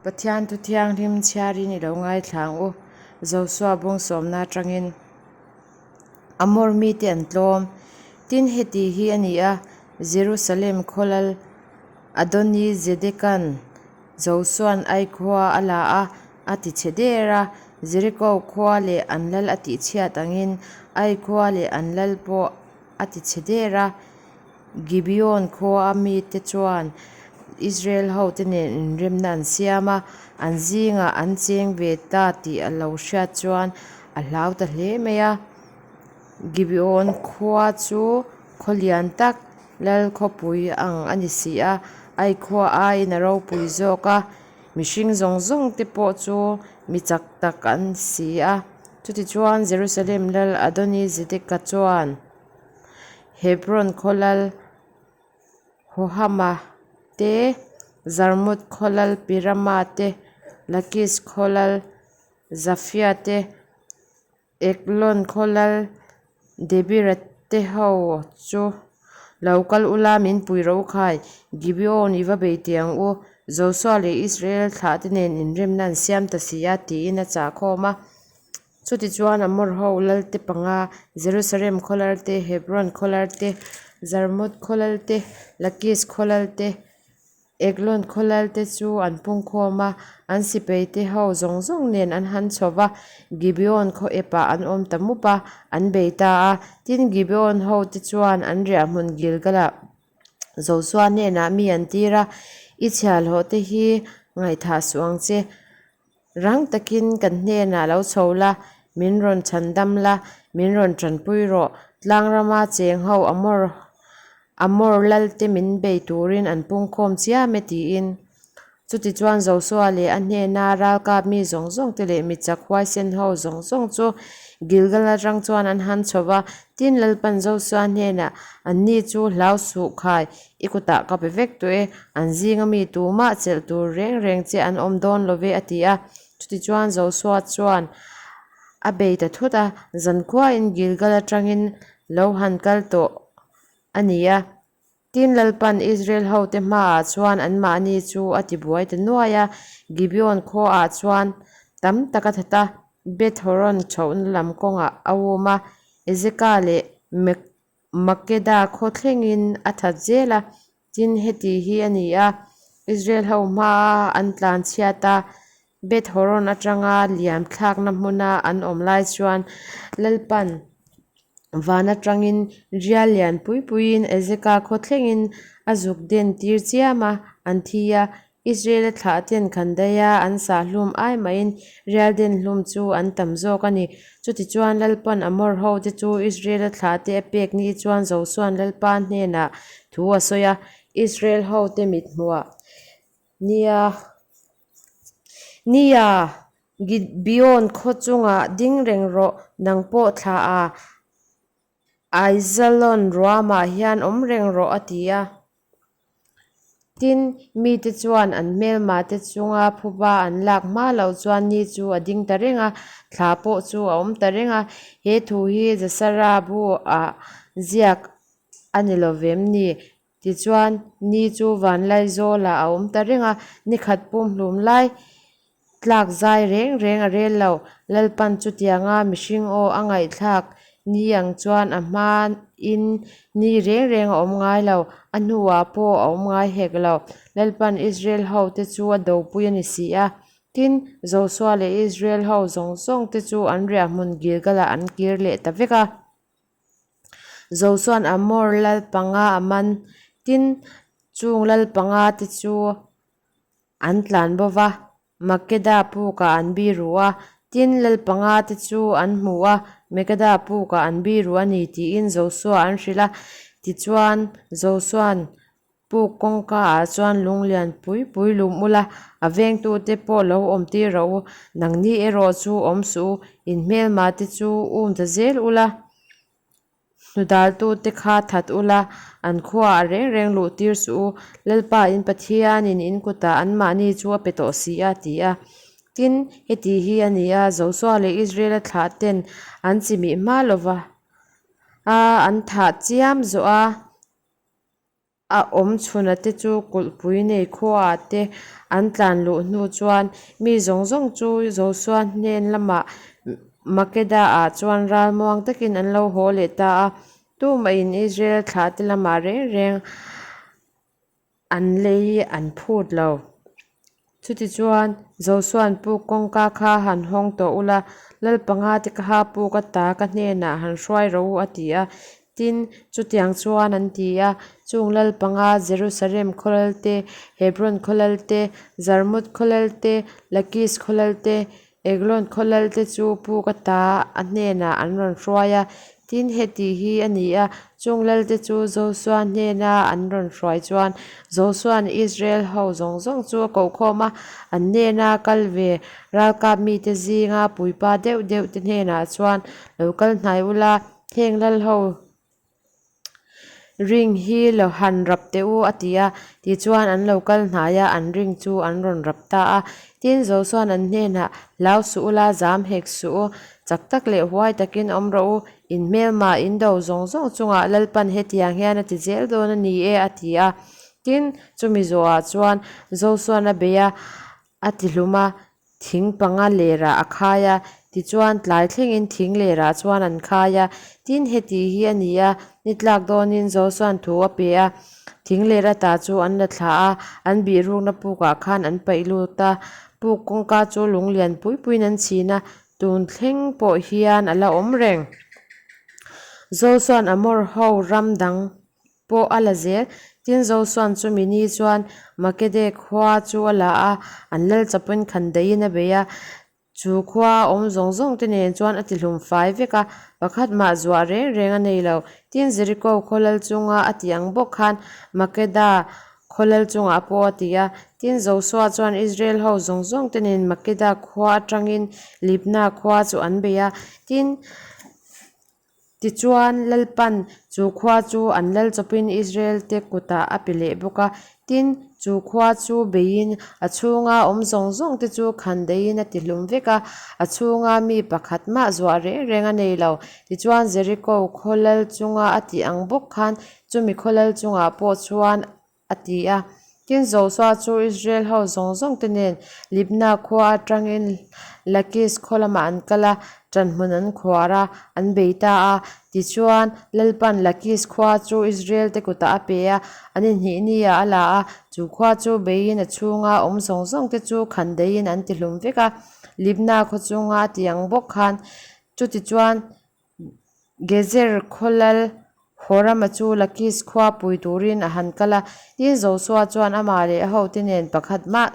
Pathian thu thianghlim chhiarin i lo ngaithla ang u. Josua bawngsawmna atangin Amor mite an tlawm. Tin, heti hi a ni a, Jerusalem khawlal Adoni-Zedekan Josuan Ai khua a la a, a ti chhe der a. Jeriko khua leh an lal a tihchhiat angin Ai khua leh an lal pawh a ti chhe der a. Gibeon khua mite chuan Israel hote nen inremna an siam a, an zingah an cheng ve ta tih a lo hriat chuan a hlau ta hle mai a. Gibeon khua chu khaw lian tak, lal khawpui ang a ni si a, Ai khua aiin a ropui zawk a, mihring zawng zawng te pawh chu mi chak tak an si a. Chutichuan Jerusalem lal Adoni-Zedeka chuan. Hebron khaw lal Hohama te, Zarmuth khaw lal Pirama te, Lakis khaw lal Zafia te, Eglon khaw lal Debira te ho chu lo kal ula min pui ro khai, Gibeon i va bei teh ang u, Josua leh Israel thlah te nen inremna an siam ta si a, tiin a chah khawm a. Chutichuan Amor ho lalte panga, Jerusalem khaw lalte, Hebron khaw lalte, Jarmuth khaw lalte, Lakis khaw lalte, Eglon khaw lalte chu an pungkhawm a, an sipaite ho zawng zawng nen an han chho va, Gibeon khaw epah an awm ta mup a, an bei ta a. Tin, Gibeon hote chuan an riahhmun Gilgalah Josua hnenah mi an tir a, I chhiahhlawhte hi ngaihthah suh ang che. Rang takin kan hnenah lo chho la, min rawn chhandam la, min rawn tanpui rawh. Tlangrama cheng ho Amor Amor lalte min bei turin an pungkhawm chiam e tiin. Chutichuan Josua leh a hnena ralkap mi zawng zawng te leh mi chak huaisen ho zawng zawng chu Gilgal atang chuan an han chho va, tin Lalpan Josua hnenah anni chu hlau suh khai I kutah ka pe vek tawh e, an zinga mi tumah chelh tur reng reng che an awm dawn lo ve a ti a. Chutichuan Josua chuan a bei ta thut a, zankhuain Gilgal atangin lo han kal tawh a ni a. Tin, Lalpan Israel hote hmaah chuan anmahni chu a tibuai ta nuai a, Gibeon khuaah chuan tam tak a that a, Beth-horon chhohna lam kawngah a um a, Ezeka leh Makeda khaw thlengin a that zel a, tin heti hi a ni a, Israel ho hmaa an tlan chhiat a, Beth Horon atanga liam thlakna hmuna an awm lai chuan Lalpan van atangin rial lian pui puiin Ezeka khaw thlengin a zuk den tir chiam a, an thi a, Israel-a thlahten khandaia an sah hlum ai maiin rial den hlum chu an tam zawk a ni. Chutichuan Lalpa'n Amor hote chu Israel-a thlahte a pek ni chuan Josua'n Lalpa hnenah thu a sawi a, Israel hote mithmuah nia nia Gibeon khaw chungah ding reng rawh, nang pawh thlah a, Aijalon ruamah hian awm reng rawh a ti a. Tin, mite chuan an hmelmate chunga phuba an lak hma loh chuan ni chu a ding ta reng a, thla pawh chu a awm ta reng a. He thu hi Jasara bu-ah ziak a ni lo vem ni? Tichuan, ni chu Vanlaizawlah a awm ta reng a, ni khat pumhlum lai Tlak zai reng reng a rel lo. Lalpan chutianga mihring aw a ngaihthlak ni ang chuan a hmain ni reng reng a awm ngai lo, a hnuah pawh a awm ngai hek lo. Lalpan Israel hote chu a dopui a ni si a. Tin, Josua leh Israel ho zawng zawng te chu an riahhmun Gilgal-ah an kir leh ta vek a. Josua'n Amor lal panga a man. Tin, chung lal panga te chu An tlan bo va, Makeda pukah an biru a, tin lal panga te chu an hmu a, Mekeda pukah an biru a ni tiin Josua an hrilh a. Tichuan, Josua'n puk kawngka ah chuan lung lian pui pui lum ula, a vengtute pawh lo awm tir rawh u, nangni erawh chu awm suh u, in hmelma te chu um ta zel ula. Hnudaltute kha that ula, an khuaah reng reng luh tir suh u, Lalpa in Pathianin in kutah anmahni chu a pe tawh si a, ti a. Tin, heti hi a ni a, Josua leh Israela thlah ten an chimih hma lova a an thah chiam zawh a. A awm chhuna te chu kulhpui nei khuaah te an tlan luh hnu chuan mi zawng zawng chu Josua hnen lamah Makeda-ah chuan ralmuang takin an lo haw leh ta a. Tumahin Israel thlahte lamah reng reng an lei an phut lo. Chutichuan, Josua'n puk kawngka kha han hawng tawh ula, Lal panga te kha puk ata ka hnenah han hruai rawh u a ti a. Tin, chutiang chuan an ti a, chung lal panga Jerusalem khaw lal te, Hebron khaw lal te, Jarmuth khaw lal te, Lakis khaw lal te, Eglon khaw lalte chu puk ata a hnenah an rawn hruai a, tin heti hi a ni a, chung lalte chu Josua hnena an rawn hruai chuan Josua'n Israel ho zawng zawng chu a kohkhawm a, an hnena kal ve ralkap mite zinga puipa deuh deuh te hnenah chuan lo kal hnai ula, heng lal ho Ring hi lo han rap teh u a ti a, tichuan an lo kal hnai a, an ring chu an rawn rap ta a. Tin, Josua'n an hnenah, Hlau suh ula, zam hek suh u, chak tak leh huai takin awm rawh u, in hmelma in do zawng zawng chungah Lalpan hetiang hian a ti zel dawn a ni e a ti a. Tin, chumi zawhah chuan Josua'n a bei a, A ti hlum a, thing panga lerah a khai a, tichuan tlai thlengin thing lerah chuan an khai a. Tin, heti hi a ni a, ni tlak dawnin Josua'n thu a pe a, thing ler ata chu an la thla a, an bihrukna pukah khan an paih lut a, puk kawngka chu lung lian pui puiin an chhin a, tun thleng pawh hian a la awm reng. Josua'n Amor ho ram dang pawh a la zel. Tin, Josua'n chumi ni chuan Makede khua chu a la a, an lal chawpin khan daihin a bei a. Chu khua a awm zawng zawng te nen chuan a tihlum fai vek a, pakhat mah zuah reng reng a nei lo. Tin, Jeriko khaw lal chunga a tih ang bawk khan Makeda khaw lal chungah pawh a ti a. Tin, Josua chuan Israel ho zawng zawng te nen Makeda khua atangin Libna khua chu an bei a. Tin, Tichuan, Lalpan chu khua chu an lal chawpin Israel-te kutah a pe leh bawk a. Tin, chu khua chu beiin a chhunga awm zawng zawngte chu khandaiin a tihlum vek a, a chhunga mi pakhat mah zuah reng reng a nei lo. Tichuan, Jeriko khaw lal chunga a tih ang bawk khan chumi khaw lal chungah pawh chuan a ti a. Tin, Josua chu Israel ho zawng zawng te nen Libna khua atangin Lakis khaw lamah an kal a, ṭanhmun an khuar a, an bei ta a. Tichuan, Lalpan Lakis khua chu Israel te kutah a pe a, an inhnih ni-ah a la a. Chu khua chu beiin a chhunga awm zawng zawng te chu khandaiin an tihlum vek a, Libna khaw chunga a ti ang bawk khan. Chutichuan, Gezer khaw lal Horama chu Lakis khua pui turin a han kal a, tin Josua chuan amah leh a hote nen pakhat mah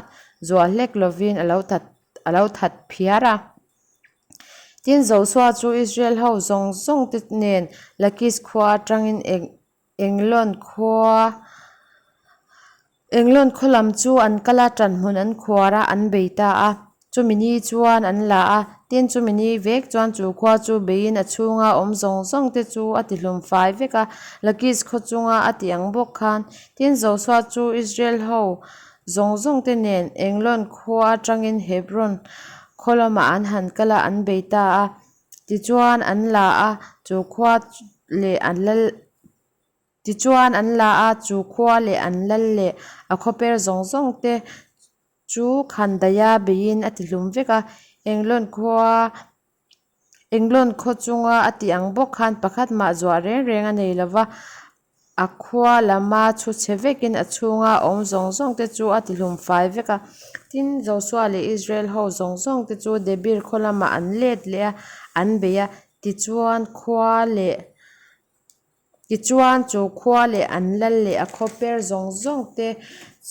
zuah hlek lovin a lo that a lo that phiar a. Tin Josua chu Israel ho zawng zawng te nen Lakis khua atangin Englawn khua Englawn khaw lam chu an kal a, ṭanhmun an khuar a, an bei ta a. Chumi ni chuan an la a, tin chumi ni vek chuan chu khua chu beiin a chhunga awm zawng zawng te chu a tihlum fai vek a, Lakis khaw chunga a tih ang bawk khan. Tin Josua chu Israel ho zawng zawng te nen Englawn khua atangin Hebron khaw lamah an han kal a, an bei ta a. Tichuan an la a, chu khua leh an lal Tichuan an la a, chu khua leh an lal leh a khawper zawng zawng te chu khandaia beiin a tihlum vek a. Englawn khua Englawn khaw chunga a tih ang bawk khan pakhat mah zuah reng reng a nei lova. A khua lama chhu chhe vekin a chhunga awm zawng zawng te chu a tihlum fai vek a. Tin, Josua leh Israel ho zawng zawng te chu Debir khaw lamah an let leh a, an bei a. Tichuan khua leh Tichuan chu khua leh an lal leh a khaw per zawng zawng te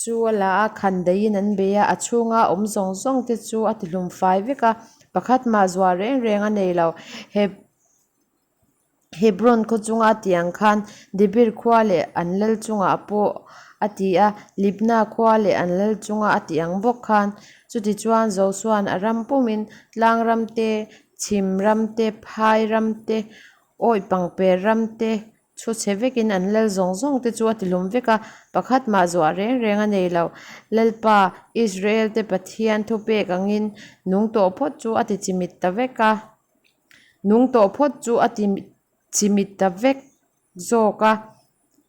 chu a la a, khandaiin an bei a, a chhunga awm zawng zawng te chu a tihlum fai vek a. Pakhat mah zuah reng reng a nei lo. He. Hebron khaw chunga a tih ang khan Debir khua leh an lal chungah pawh a ti a, Libna khua leh an lal chunga a tih ang bawk khan. Chutichuan Josua'n a ram pumin tlang ram te, chhim ram te, phai ram te, awih pangper ram te chhu chhe vekin an lal zawng zawng te chu a tihlum vek a, pakhat mah zuah reng reng a nei lo. Lalpa, Israel te Pathian thupek angin nung tawh phawt chu a ti chimit ta vek a. Nung tawh phawt chu a ti chimit ta vek zawk a.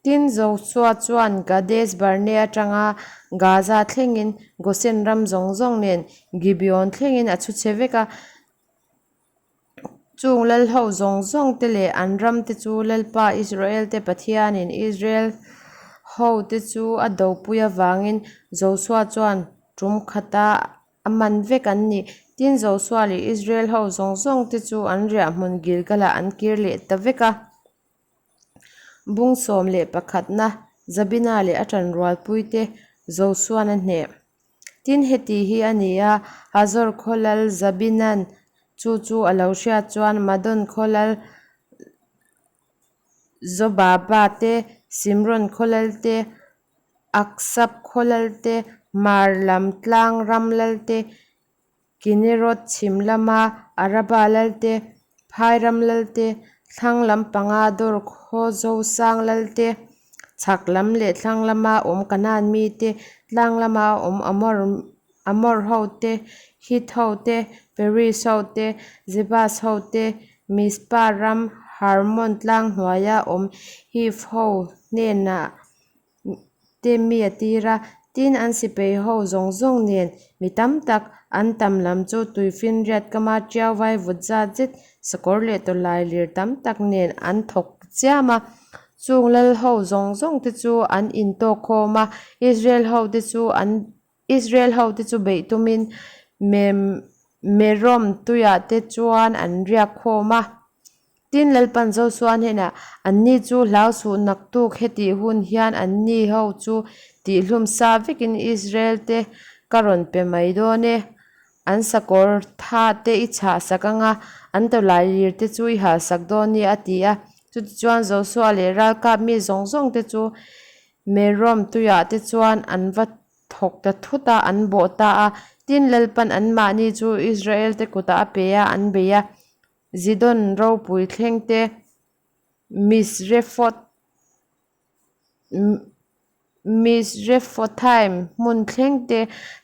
Tin, Josua chuan Kades Barnea atanga Gaza thlengin Gosen ram zawng zawng nen Gibeon thlengin a chhu chhe vek a. Chung lalho zawng zawng te leh an ram te chu Lalpa Israel-te Pathianin Israel hote chu a dopui avangin Josua chuan tum khata a man vek an ni. Tin, Josua leh Israel ho zawng zawng te chu an riahhmun Gilgal-ah an kir leh ta vek a. Bung 11na Zabina leh a ṭanrualpuite Josuan a hneh. Tin, heti hi a ni a, Hazor khaw lal Zabinan chu chu a lo hriat chuan Madon khaw lal Zobaba te, Simron khaw lal te, Aksap khaw lal te, Hmar lam tlang ram lal te, Kinerot chhim lama Araba lalte, Phairam lalte, thlang lampanga Dor khaw Zosang lalte, chhak lam leh thlang lama awm Kanaan mite, tlang lama awm Amor Amor hote, Hit hote, Periz hote, Jebus hote, Mizpa ram Hermon tlang hnuaia awm Hiv ho hnenah te mi a tir a, tin an sipai ho zawng zawng nen mi tam tak an tam lam chu tuifinriat kama tiau vai vut zat zet sakawr leh tawlai lir tam tak nen an thawk chiam a. Chung lal ho zawng zawng te chu an intawk khawm a, Israel ho te chu an Israel ho te chu beih tumin Merom tuiah te chuan an riak khawm a. Tin, Lalpan Josua hnenah, Anni chu hlau suh naktuk hetih hun hian anni ho chu tihhlum sa vekin Israel te ka rawn pe mai dawn e. An sakawr tha te i chhah sak anga, an tawlai lir te chu i hal sak dawn nia, a ti a. Chutichuan Josua leh ralkap mi zawng zawng te chu Merom tuiah te chuan an va thawk ta thut a, an bawh ta a. Tin, Lalpan anmahni chu Israel-te kutah a pe a, an bei a. Zidon ropui thleng te, Misrefoth Misrefothaim hmun thleng te,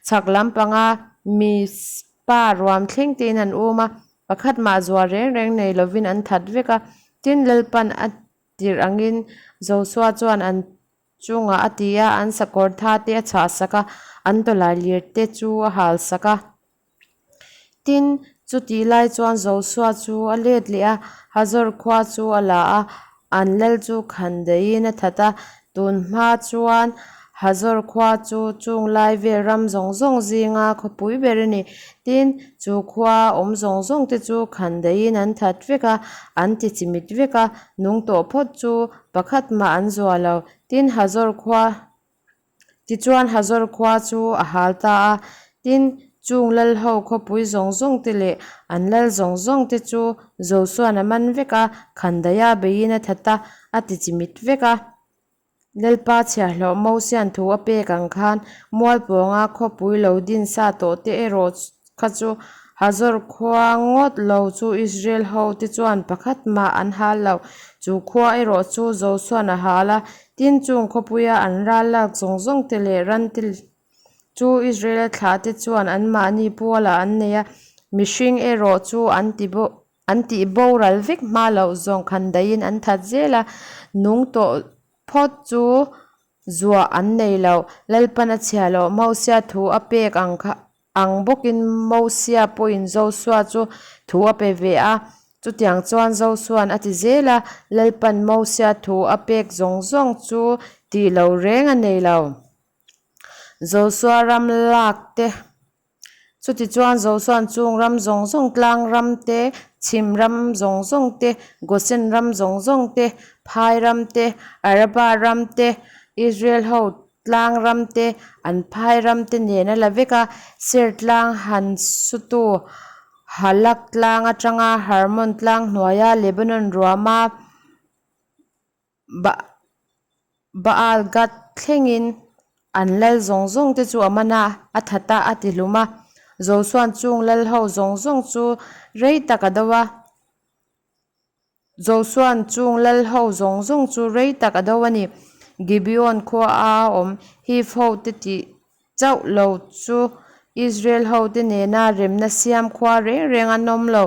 chhak lampanga Mizpa ruam thleng tein an um a, pakhat mah zuar reng reng nei lovin an that vek a. Tin, Lalpan a tirh angin Josua chuan an chungah a ti a, an sakawr tha te a chhah sak a, an tawlai lir te chu a hal sak a. Tin, chutih lai chuan Josua chu a let leh a, Hazor khua chu a la a, an lal chu khandaiin a that a. Tun hma chuan Hazor khua chu chung lai vel ram zawng zawng zinga khawpui ber a ni. Tin, chu khua awm zawng zawng te chu khandaiin an that vek a, an ti chimit vek a, nung tawh phawt chu pakhat mah an zuah lo. Tin, Hazor khua Tichuan Hazor khua chu a hal ta a, tin, chung lalho khawpui zawng zawng te leh an lal zawng zawng te chu Josua'n a man vek a, khandaia beiin a that a, a ti chimit vek a. Lalpa chhiahhlawh Mosia'n thu a pek ang khan Mualpawnga khawpui lo din sa tawh te erawh kha chu Hazor khua ngawt lo chu Israel ho te chuan pakhat mah an hal lo. Chu khua erawh chu Josua'n a hal a, Tin, chung khawpuia an ral lak zawng zawng te leh ran te chu Israela thlah te chuan anmahni pualah an nei a, mihring erawh chu an ti an tih boral vek hma loh zawng khan daihin an that zel a, nung tawh phawt chu zuah an nei lo. Lalpan a chhia loh Mosia thu a pek ang kha Ang bawkin Mosia pawhin Josua chu thu a pe ve a, chutiang chuan Josua'n a ti zel a, Lalpan Mosia thu a pek zawng zawng chu tih lo reng a nei lo. Josua ram lak te Chutichuan Josua'n chung ram zawng zawng tlang ram te, chhim ram zawng zawng te, Gosen ram zawng zawng te, phai ram te, Araba ram te, Israel ho Tlang ram te, an phai ram te nen a la vek a, Ser tlang han sutu Halak tlang atanga Hermon tlang hnuaia Lebanon ruama Baal Gad thlengin an lal zawng zawng te chu a man a, a that a, a ti hlum a. Josua'n chung lal ho zawng zawng chu rei tak a do a. Josua'n chung lal ho zawng zawng chu rei tak a do a ni. Gibeon khua a awm Hiv hote tih chauh lo chu Israel hote nena remna siam khua reng reng an awm lo.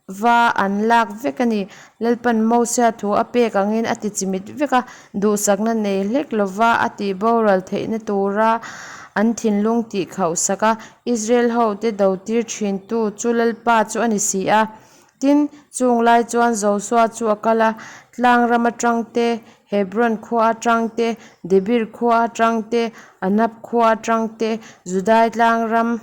va an lak vek a ni. Lalpan Mosia thu a pek angin a ti chimit vek a, duhsakna nei hlek lova a tihboral theihna tura an thinlung tihkhauhsak a, Israel hote dotir thintu chu Lalpa chu a ni si a. Tin, chung lai chuan Josua chu a kal a, tlang ram atang te, Hebron khua atang te, Debir khua atang te, Anab khua atang te, Judai tlang ram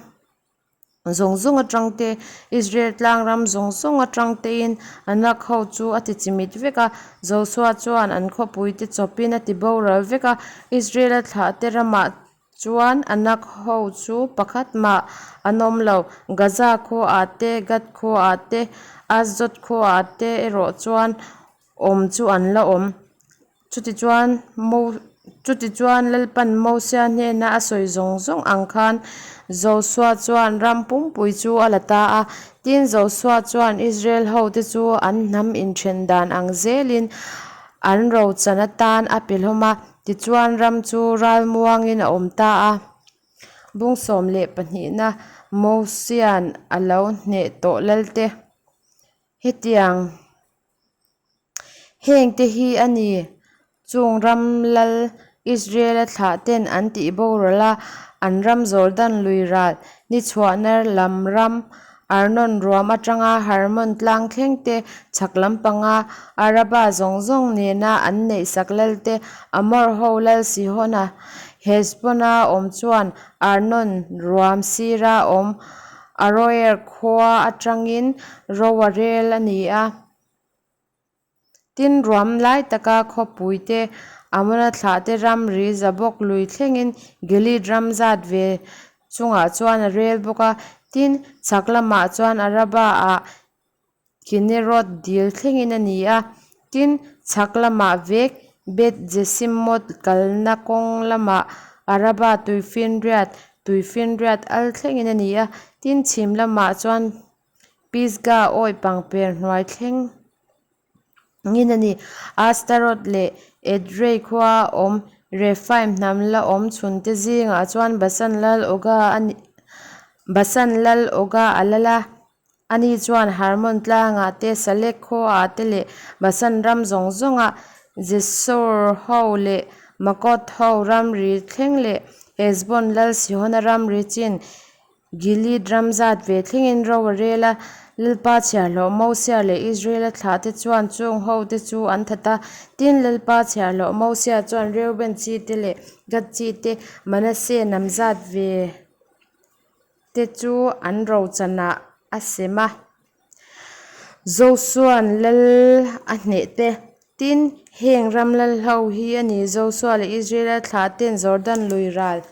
zawng zawng atang te, Israel tlang ram zawng zawng atang tein Anak ho chu a ti chimit vek a. Josua chuan an khawpuite chawpin a ti boral vek a, Israel-a thlahte ramah Chuan Anak ho chu pakhat mah an awm lo. Gaza khuaah te, Gath khuaah te, Ashdod khuaah te erawh chuan awm chu an la awm. Chutichuan Mo Chutichuan Lalpan Mosia hnena a sawi zawng zawng ang khan Josua chuan ram pumpui chu a la ta a. Tin, Josua chuan Israel hote chu an hnam inthen dan ang zelin an rochan atan a pe hlawm a. Tichuan ram chu ralmuangin a awm ta a, bung 12na Mosia'n a lo hneh tawh lalte. Hetiang hengte hi a ni, chung ram lal Israela thlahten an tih boral a, an ram Jordan lui ral ni chhuahna lam ram Arnon ruam atanga Hermon tlang thleng te, chhak lampanga Araba zawng zawng nena an neihsak lal te, Amor ho lal Sihona, Heshbona awm chuan Arnon ruam sira awm Aroer khua atangin ro a rel a ni a. Tin, ruam lai taka khawpui te, Amona thlah te ramri Jabok lui thlengin Gilead ram zat ve chungah chuan a rel bawk a. Tin, chhak lamah chuan Araba-ah Kineroth dil thlengin a ni a. Tin, chhak lamah vek Beth Jesimoth kalna kawng lamah Araba tuifinriat, tuifinriat al thlengin a ni a. Tin, chhim lamah chuan Pisgah awi pangper hnuai thleng ngin a ni. Ashtaroth leh Edrei khua awm Rephaim hnam la awm chhunte zingah chuan Basan lal Oga a ni Basan lal Oga a lal a. Ani chuan Hermon tlangah te, Salek khuaah te leh Basan ram zawng zawngah Jesur ho leh Makoth ho ramri thleng leh Heshbon lal Sihona ramri chin Gilead ram zat ve thlengin ro a rel a, Lalpa chhiarhlawh Mosia leh Israela thlahte chuan chung hote chu an that a. Tin, Lalpa chhiarhlawh Mosia chuan Reuben chi te leh Gad chi te, Manasseh hnam zat ve te chu an rochanah a sem a. Josua'n lal a hneh te. Tin, heng ram lal ho hi a ni, Josua leh Israela thlahte'n Jordan lui ral.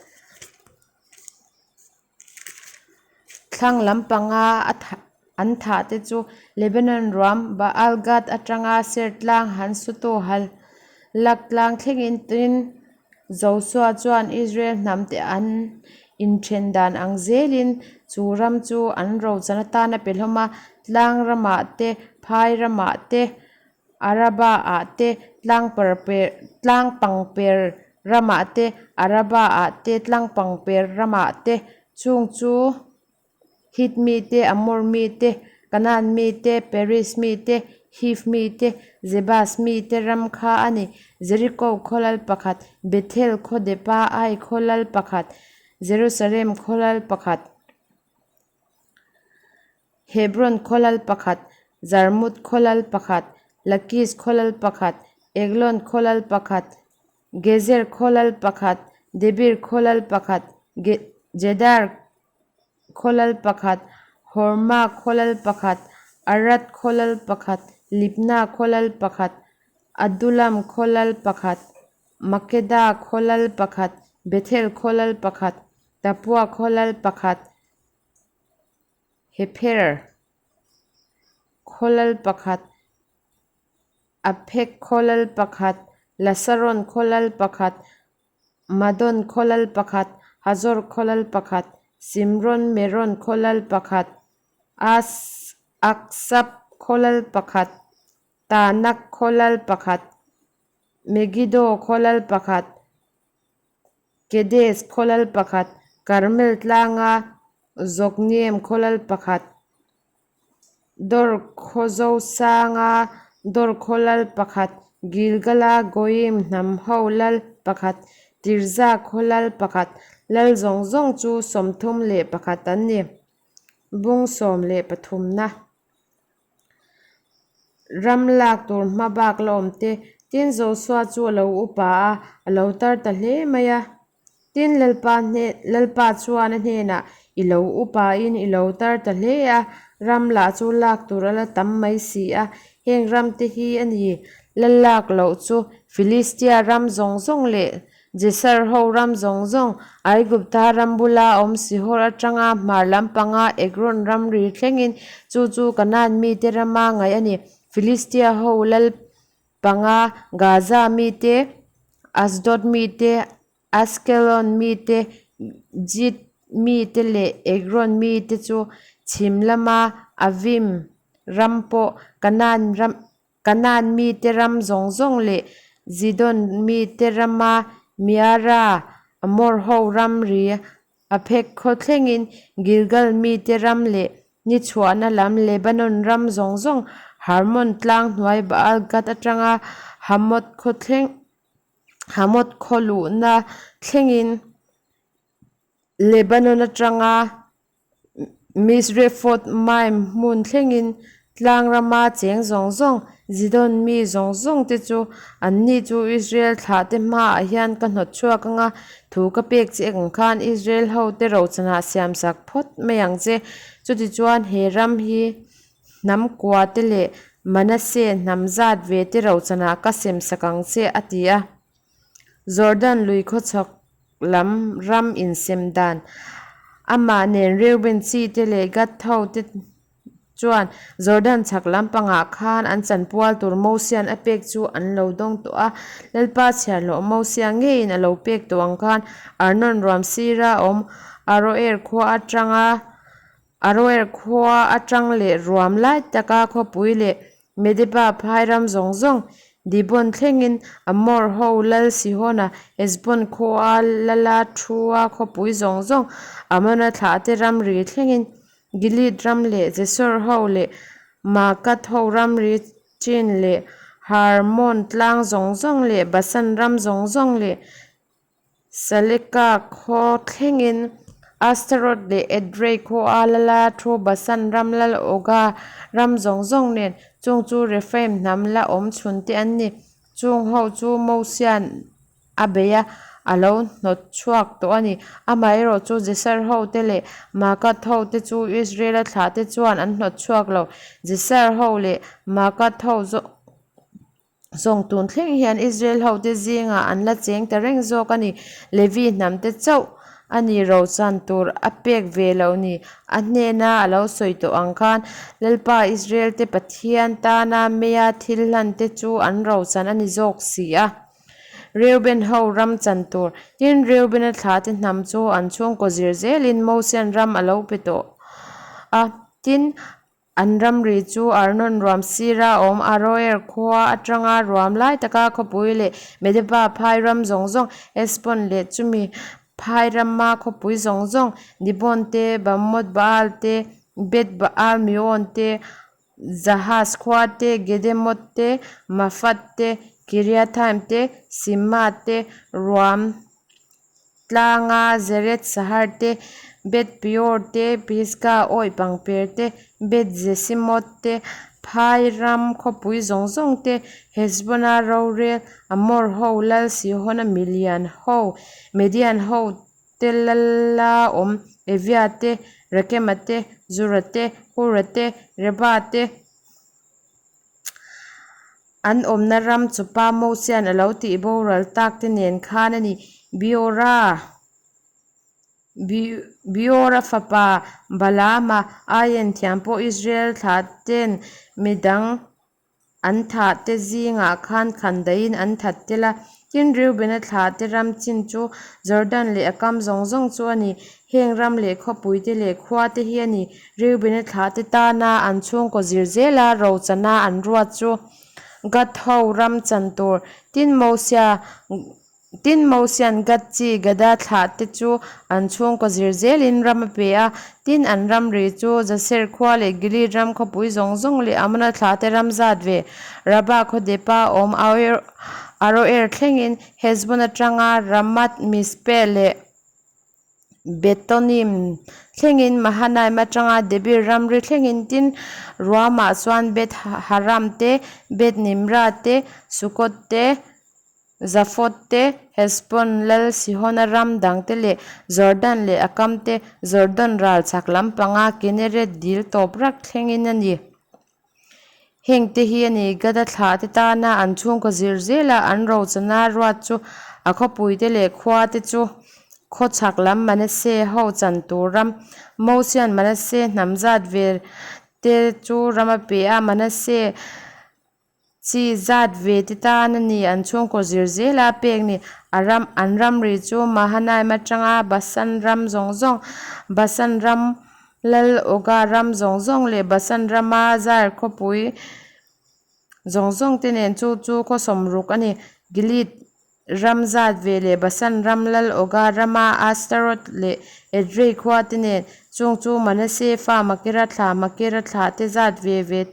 Thlang lampanga a thah an thah te chu Lebanon ruam Baal Gad atanga Ser tlang han sutu Halak tlang thlengin tin Josua chuan Israel hnam te an inthen dan ang zelin chu ram chu an rochan atan a pe hlawm a, tlang ramah te, phai ramah te, Araba-ah te, tlangpangper ramah te, Araba-ah te, tlangpangper ramah te, chung chu Hit mite, Amor mite, Kanaan mite, Peris mite, Hiv mite, Jebus mite ram kha a ni. Jeriko khaw lal pakhat, Bethel khaw depa Ai khaw lal pakhat, Jerusalem khaw lal pakhat, Hebron khaw lal pakhat, Jarmuth khaw lal pakhat, Lakis khaw lal pakhat, Eglon khaw lal pakhat, Gezer khaw lal pakhat, Debir khaw lal pakhat, Jedar khaw lal pakhat, Horma khaw lal pakhat, Arad khaw lal pakhat, Libna khaw lal pakhat, Adulam khaw lal pakhat, Makeda khaw lal pakhat, Bethel khaw lal pakhat, Tapua khaw lal pakhat, Hepher khaw lal pakhat, Aphek khaw lal pakhat, Lasaron khaw lal pakhat, Madon khaw lal pakhat, Hazor khaw lal pakhat, Simron Meron khaw lal pakhat, Aksap khaw lal pakhat, Tanak khaw lal pakhat, Megiddo khaw lal pakhat, Kedes khaw lal pakhat, Karmel tlanga Jokneam khaw lal pakhat, Dor khaw Zosanga Dor khaw lal pakhat, Gilgala Goiim hnam ho lal pakhat, Tirza khaw lal pakhat, lal zawng zawng chu 31 an ni. Bung 13 na. Ram lak tur hma bak la awm te. Tin, Josua chu a lo upa a, a lo tar ta hle mai a. Tin, Lalpa hnen, Lalpa chuan a hnenah, I lo upain i lo tar ta hle a, ram lah chu lak tur a la tam mai si a, heng ram te hi a ni, la lak loh chu Filistia ram zawng zawng leh Jesar ho ram zawng zawng, Aigupta ram bula awm Sihor atanga hmar lampanga Ekron ramri thlengin chu chu Kanaan mite rama ngaih a ni. Filistia ho lal panga, Gaza mite, Asdod mite, Askelon mite, Git mite leh Ekron mite chu chhim lama Avim ram pawh Kanaan ram Kanaan mite ram zawng zawng leh Zidon mite rama Meara, Amor ho ramri Aphek khaw thlengin Gilgal mite ram leh ni chhuahna lam Lebanon ram zawng zawng Hermon tlang hnuai Baal Gad atanga Hamoth khaw thleng Hamoth khaw luhna thlengin Lebanon atanga Misrefoth Maim hmun thlengin tlang rama cheng zawng zawng, Zidon mi zawng zawng te chu anni chu Israel thlahte hmaah hian ka hnawt chhuak ang a, thu ka pek che ang khan Israel hote rochanah siamsak phawt mai ang che. Chutichuan he ram hi hnam kua te leh Manasseh hnam zat ve te rochanah ka semsak ang che, a ti a. Jordan lui khawchhak lam ram insem dan. Amah nen Reuben chi te leh Gad ho te chuan Jordan chhak lampangah khan an chanpual tur Mosia'n a pek chu an lo dawng tawh a. Lalpa chhiarhlawh Mosia ngeiin a lo pek tawh ang khan Arnon ruam sira awm Aroer khua atanga Aroer khua atang leh ruam lai taka khawpui leh Medeba phai ram zawng zawng Dibon thlengin Amor ho lal Sihona, Heshbon khua lala thua khawpui zawng zawng Amona thlahte ramri thlengin Gilead ram leh Jesor ho leh Maakath ho ramri chin leh Harmon tlang zawng zawng leh Basan ram zawng zawng leh Saleka khaw thlengin Astaroth leh Edrei khua lala thu Basan ram lal Oga ram zawng zawng nen chung chu Rephaim hnam la awm chhun te an ni. Chung ho chu Mosia'n a bei a, a lo hnawt chhuak tawh a ni. Amaherawh chu Jesar ho te leh Maakath ho te chu Israela thlah te chuan an hnawt chhuak lo. Jesar ho leh Maakath ho zawng. Zawng tun thleng hian Israel hote zingah an la cheng ta reng zawk a ni. Levi hnamte chauh a ni rochan tur a pek ve loh ni. A hnena a lo sawi tawh ang khan Lalpa Israel te Pathian tana meia thil hlan te chu an rochan a ni zawk si a. Reuben ho ram chan tur. Tin, Reubena thlahte hnam chu an chhungkaw zir zelin Mosian ram a lo pe tawh a. Tin, An ramri chu Arnon ruam sira awm Aroer khua atanga ruam lai taka khawpui leh Medeba phai ram zawng zawng, Heshbon leh chumi phai rama khawpui zawng zawng, Dibon te, Bamoth Baal te, Beth Baal Meon te, Jahaz khua te, Gedemoth te, Mafath te, Kiriathaim te, Sibma te, ruam Tlanga Zeret Sahar te, Beth Peor te, Pisga awih pangper te, Beth Jesimoth te, Phai ram khawpui zawng zawng te, Heshbona rorel, Amor ho lal Sihona milian ho, Median ho te lala awm, Evia te, Rekema te, Zura te, Hura te, Reba te, An awmna ram chu Pa Mosia'n a lo tih boral tak te nen khan a ni. Beora, Beora fapa Balaama aiin thiam pawh Israel thlah ten midang an thah te zingah khan khandaihin an that tel a. Tin, Reubena thlah te ram chin chu Jordan leh a kam zawng zawng chu a ni. Heng ram leh khawpui te leh khua te hi a ni. Reubena thlah te tana an chhungkaw zir zela rochana an ruat chu Gad ho ram chan tur. Tin, Mosia Tin, Mosia'n Gad chi Gada thlahte chu an chhungkaw zir zelin ram a pe a. Tin, an ramri chu Jaser khua leh Gilead ram khawpui zawng zawng leh Amona thlahte ram zat ve Rabah khaw depa awm Aroer thlengin Heshbon atanga Ramath Mizpeh leh Betonim thlengin Mahanaim atanga Debir ramri thlengin tin ruamah chuan Beth Haram te, Beth Nimra te, Sukkot te, Zaphot te, Heshbon lal Sihona ram dang te leh Jordan leh a kam te, Jordan ral chhak lampanga Kinneret dil tawp rak thlengin a ni. Hengte hi a ni, Gada thlahte tana an chhungkaw zir zela an rochana ruat chu a khawpuite leh khuate chu khaw chhak lam Manasseh ho chan tur ram Mosian Manasseh hnam zat ve te chu ram a pe a, Manasseh chi zat ve te tan a ni an chhungkaw zir zela pek ni. A ram an ramri chu Mahanaim atanga Basan ram zawng zawng Basan ram Lal Oga ram zawng zawng leh Basan rama Jair khawpui zawng zawng te nen chu chu khaw sawmruk a ni. Gilead ram zat ve leh Basan ram Lal Oga rama Ashtaroth leh Edrei khua te nen chung chu Manasseh fa Makira thlah Makira thlah te zat ve ve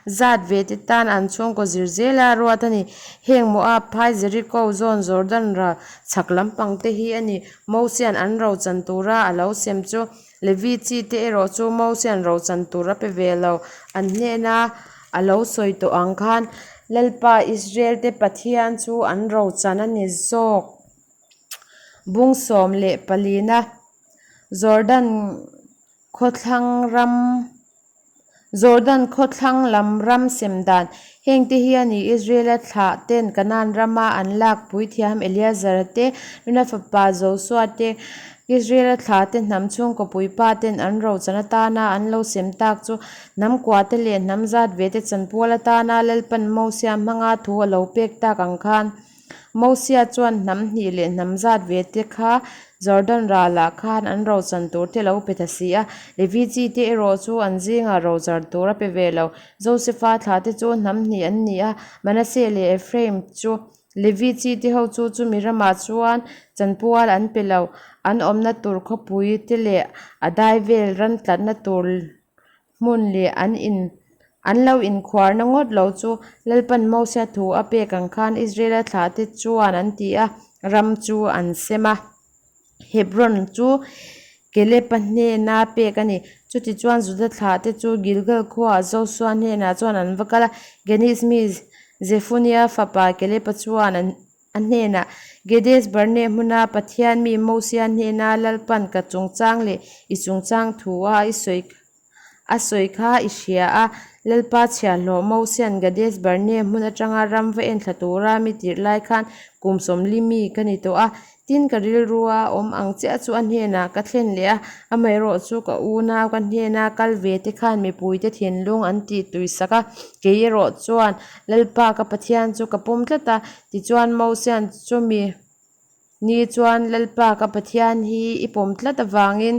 Zat ve te tan an chhungkaw zir zela ruat a ni. Heng Moab phai Jericho zawn Jordan ral chhak lampang te hi a ni. Mosian an rochan tura a lo sem chu Levi chi te erawh chu Mosian rochan tur a pe ve lo. An hnena a lo sawi tawh ang khan Lalpa Israel te Pathian chu an rochan a ni zawk. Bung 14 na Jordan Khawthlang ram Jordan khawthlang lam ram sem dan Hengte hi a ni Israela thlah ten Kanaan rama an lak puithiam Eleazara te, Nuna fapa Josua te, Israela thlah te hnam chhungkaw puipa ten an rochan atana an lo sem tak chu hnam kua te leh hnam zat ve te chanpual atana Lalpan Mosia hmanga thu a lo pek tak ang khan Mosia chuan hnam hnih leh hnam zat ve te kha Jordan ralah khan an rochan tur te lo pe ta si a. Levi chi te erawh chu an zingah rochar tur a pe ve lo. Josefa thla te chu hnam hnih an ni a, Manasseh leh Ephraim chu. Levi chi te ho chu chumi ramah chuan chanpual an pe lo. An awmna tur khawpui te leh a dai vel ran tlatna tur hmun leh an in an lo inkhuarna ngawt lo chu Lalpan Mosia thu a pek ang khan Israela thlahte chuan an ti a, ram chu an sem a. Hebron chu Kelepa hnena pek a ni. Chutichuan Juda thlahte chu Gilgal khuaah Josua hnenah chuan an va kal a, Geniz mi Zefunia fapa Kelepa chuan an A hnenah, Gedes Barnea hmuna Pathian mi Mosia hnena Lalpan ka chungchang leh i chungchang thu a i sawi a sawi kha i hria a. Lalpa chhiahhlawh Mosia'n Gades Barnea hmun atanga ram va enthla tura mi tirh lai khan kum sawmli mi ka ni tawh a. Tin, ka rilrua awm ang chiah chu a hnenah ka thlen leh a, amaherawhchu ka unau ka hnena kal ve te khan mipuite thinlung an tih tuisak a, kei erawh chuan Lalpa ka Pathian chu ka pawm tlat a, Tichuan Mosia'n chumi ni chuan Lalpa ka Pathian hi i pawm tlat avangin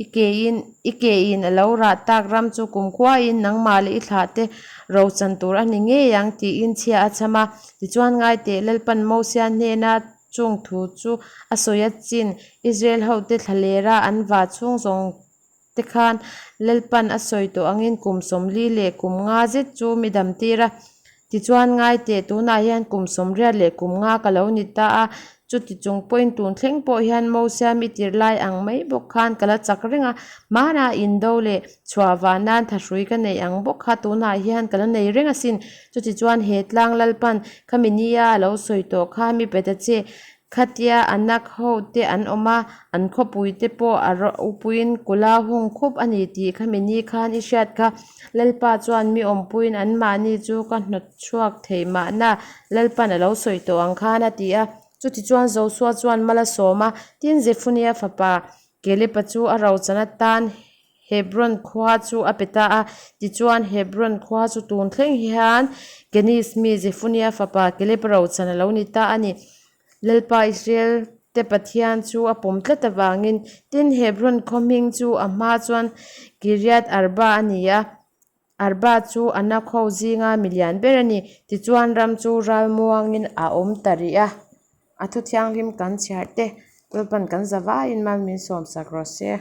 i kein i kein a lo rah tak ram chu kumkhuain nangmah leh i thlahte rochan tur a ni ngei ang tiin chhia a chham a. Tichuan ngaiteh Lalpa'n Mosia hnena chung thu chu a sawi a chin Israel hote thlalera an vah chhung zawng te khan Lalpan a sawi tawh angin kum 40 leh kum nga zet chu mi dam tir a. Tichuan ngai teh tunah hian kum 80 leh kum nga ka lo ni ta a, chuti chung pawhin tun thleng pawh hian Mosia mi tirh lai ang mai bawk khan ka la chak reng a, hmanah indo leh chhuah vah nan thahrui ka neih ang bawk kha tunah hian ka la nei reng asin. Chutichuan he tlang Lalpan khami nia a lo sawi tawh kha mi pe ta che. Khatia Anak ho te an awm a, an khawpui te pawh a ropuiin kula hung khup a ni tih khami ni khan i hriat kha. Lalpa chuan mi awmpuiin anmahni chu ka hnawt chhuak thei mahna Lalpan a lo sawi tawh ang khan a ti a. Chutichuan Josua chuan mal a sawm a, tin Zefunia fapa Kelepa chu a rochan atan Hebron khua chu a pe ta a. Tichuan, Hebron khua chu tun thleng hian Keniz mi Zefunia fapa Keleb rochan a lo ni ta a ni. Lalpa Israel te Pathian chu a pawm tlat avangin, tin Hebron khaw hming chu a hma chuan Kiriath Arba a ni a. Arba chu Anak ho zinga mi lian ber a ni. Tichuan ram chu ralmuangin a awm ta rih a. A thu thianghlim kan chhiar te Lalpan kan zavaiin mal min sawmsak rawh se.